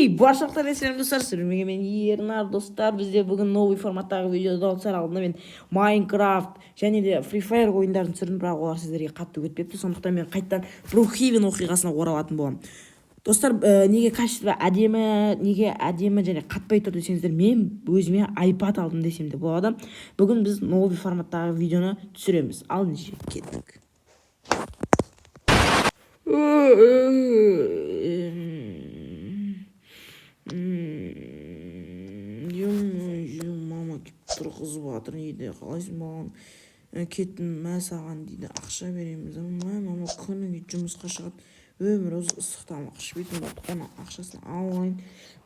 Эй, баршаңызға сәлем, достар! Сіздермен мен, Ернар. Достар, бізде бүгін новый форматтағы видео. Достар, алдында мен Майнкрафт және де Free Fire ойындарын түсірдім, бірақ олар сіздерге қатты өтпепті. Сондықтан мен қайтадан Брукхейвен оқиғасына оралатын боламын. Достар, неге качество әдемі, неге әдемі және қатпай тұр десеңіздер, мен өзіме iPad алдым десем де болады. Бүгін біз новый форматтағы видеоны түсіреміз. Ал ендеше кеттік. Ё-моё, мама келіп тұрғызып жатыр. Не дейді? «Қалайсың, балам? Кеттім, мә саған, — дейді, — ақша береміз». Мә, мама күніге жұмысқа шығады, өмір осы ыстық тамақ ішпейтін болды. Оның ақшасын алып алайын.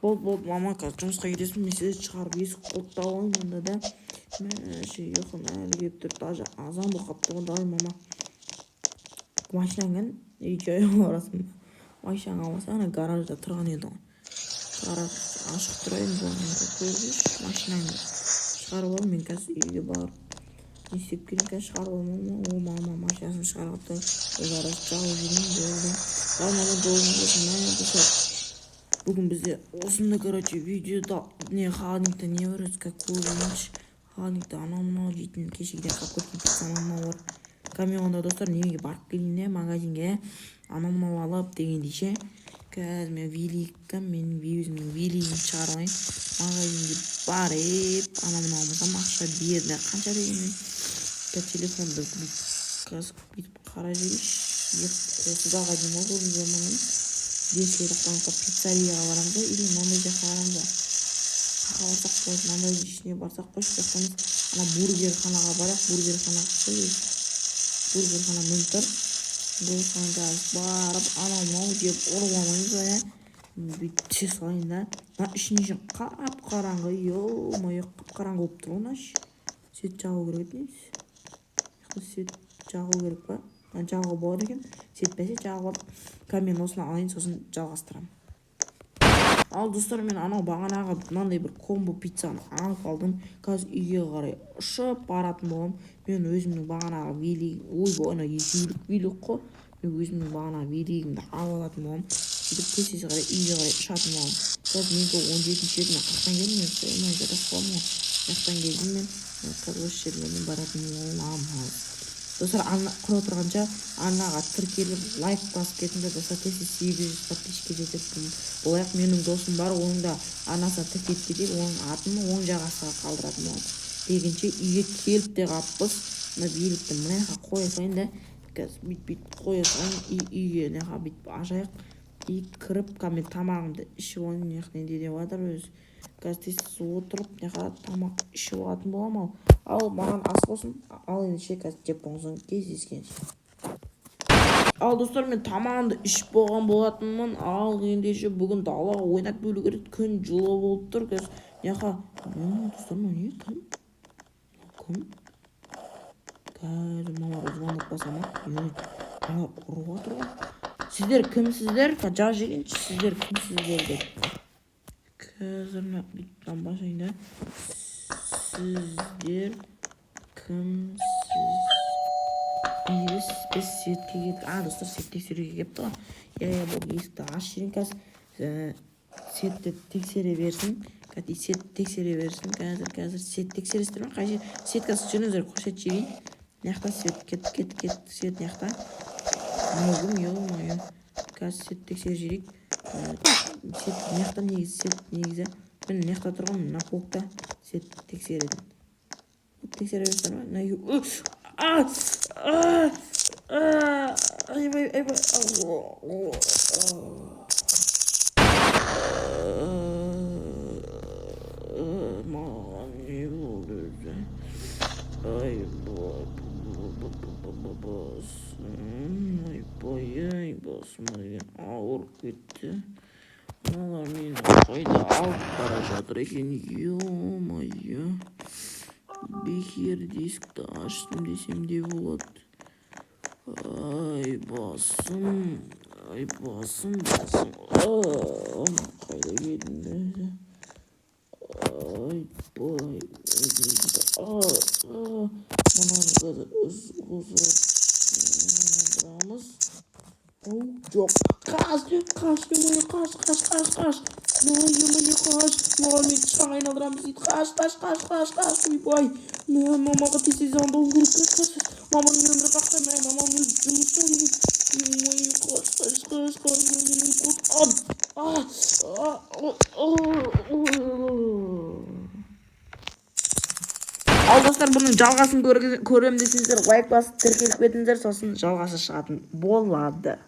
Болды, болды, мама, қазір жұмысқа кетесің, мен сізді шығарып, есік құлыптап алайын онда да. Мә, ше, ұйқым әлі келіп тұр, даже азан болып қалыпты ғой. Давай, мама, машинаң үй жаяу барасың ба? Машинаң алмаса, ана гаражда тұрған еді ғой, гараж ашық тұр енді. Көрсейші, машинаңды шығарып ал, мен қазір үйге барып не істеп келейін. Қазір шығарып алмамын. О, мама машинасын шығарып алыпты. Гараж жауып жіберейін. Болды, давай, мама, жолың болсын. Мә, достар, бүгін бізде осындай, короче, видеода не, холодильникте не бар өзі, как көрейінші. Холодильникте анау мынау жейтін, кешегіден қалып кеткен пицца, анау мынау бар. Қазір мен онда, достар, немеге барып келейін де, магазинге анау мынау алып дегендей ше. Қазір мен великка, мен өзімнің велигімді шығарып алайын. Магазинге барып анау мынау алмасам, ақша берді қанша дегенмен. Қазір телефонды қазір бүйтіп қарап жіберейінші. Екі қолсыз-ақ әдемі ғой, көрдіңіздер ма? Мен детский жақтан пиццерияға барамыз ба или мынандай жаққа барамыз ба? Қаяққа барсақ болады? Мынандайдың ішіне барсақ қойшы, бұл жақта емес, ана бургерханаға барайық. Бургерхана қой өзі, бургерхана мініп тұр. Осыған қазір барып, анау мынау жеп ұрып алмаймыз ба, иә? Бүйтіп түсе салайын да. Мына ішіне ше, қап қараңғы, ё-моё, қап қараңғы болып тұр ғой. Мына свет жағу керек еді негізі. Мына свет жағу керек па? Жағуға болады екен свет. Бәсе, жағып алдық. Қазір мен осыны алайын, сосын жалғастырамын. Ал, достар, мен анау бағанағы мынандай бір комбо пиццаны алып алдым. Қазір үйге қарай ұшып баратын боламын. Мен өзімнің бағанағы велик, ойбай, ана жүйрік велик қой. Мен өзімнің бағанағы велигімді алып алатын боламын. Сөйтіп тез тез қарай, үйге қарай ұшатын боламын. Қазір менікі 17-рет. Мен қаяқтан келдім? Мен жатасып қалдым ғой. Мына жақтан келдім мен. Қазір осы жерлерден баратын боламыз. Достар, арна құра тұрғанша арнаға тіркеліп, лайк басып кетіңдер. Достар, тез тез 800 подписчикке жететін болайық. Менің досым бар, оның да арнасына тіркеліп кетейік. Оның атын оң жақ астыға қалдыратын боламын. Дегенше үйге келіп те қалыппыз. Мына великті мына жаққа қоя салайын да, қазір бүйтіп бүйтіп қоя салайын. И үйге мына жаққа бүйтіп ашайық и кіріп, қазір мен тамағымды ішіп алайын. Мына жақта не деп жатыр өзі? Қазір тез тез отырып, мына жаққа тамақ ішіп алатын боламын. Ал маған ас болсын. Ал ендеше, қазір жеп болған соң кездескенше. Ал, достар, мен тамағымды ішіп болған болатынмын. Ал ендеше, бүгін далаға ойнап келу керек, күн жылы болып тұр. Қазір мына жаққа, достар, мынау не, кім, кім? Қазір мыналарға звондап ма? Е, мыналар ұрып жатыр ғой. «Сіздер кімсіздер?» Жазып жіберейінші, «Сіздер кімсіздер?» деп. Қазір мына бүйтіп басайын да. «Сіздер кімсіз?» Біз светке келдік. А, достар, свет тексеруге келіпті ғой. Иә, болды, есікті ашып жіберейін. Қазір светті тексере берсін, қазір свет тексере берсін. Қазір свет тексересіздер ма? Қай жер свет? Қазір жүріңіздер, көрсетіп жіберейін. Мына жақта свет. Кет, кет, кет, свет мына жақта. Мынау кім? Ё-моё, қазір свет тексеріп жіберейік. Свет мына жақта негізі, свет негізі міне мына жақта тұр ғой, мына полкта свет тексеретін. Тексере бересіздер ма? Мына а а а, айбай, айбай, маған не болды өзі? Айбай, басым, айбай, ай, басым деген ауырып кетті. Мыналар мені қайда алып бара жатыр екен? Ё-моё, бекер дискті аштым десем де болады. Ай, басым, ай, басым, басым. Қайда келдім өзі? Айбай, мынаны қазір айналдырамыз. Оу, жоқ, қаш, қаш, ё-моё, қаш, қаш, қаш, қаш. Мә, ё-моё, қаш! Маған, мен тышқанға айналдырамыз дейді. Қаш, қаш, қаш, қаш, қаш! Ойбай, мә, мамаға тез, тез звондауым керек. Қаш, қаш, маманың нөмірі қақта. Мә, мамам өзі жұмыста деген. Ё-моё, қаш, қаш, қаш, қаш! Мен өліп қалдым. А, а, а, а. Ал, достар, бұның жалғасын көрем десеңіздер, лайк басып, тіркеліп кетіңіздер, сосын жалғасы шығатын болады.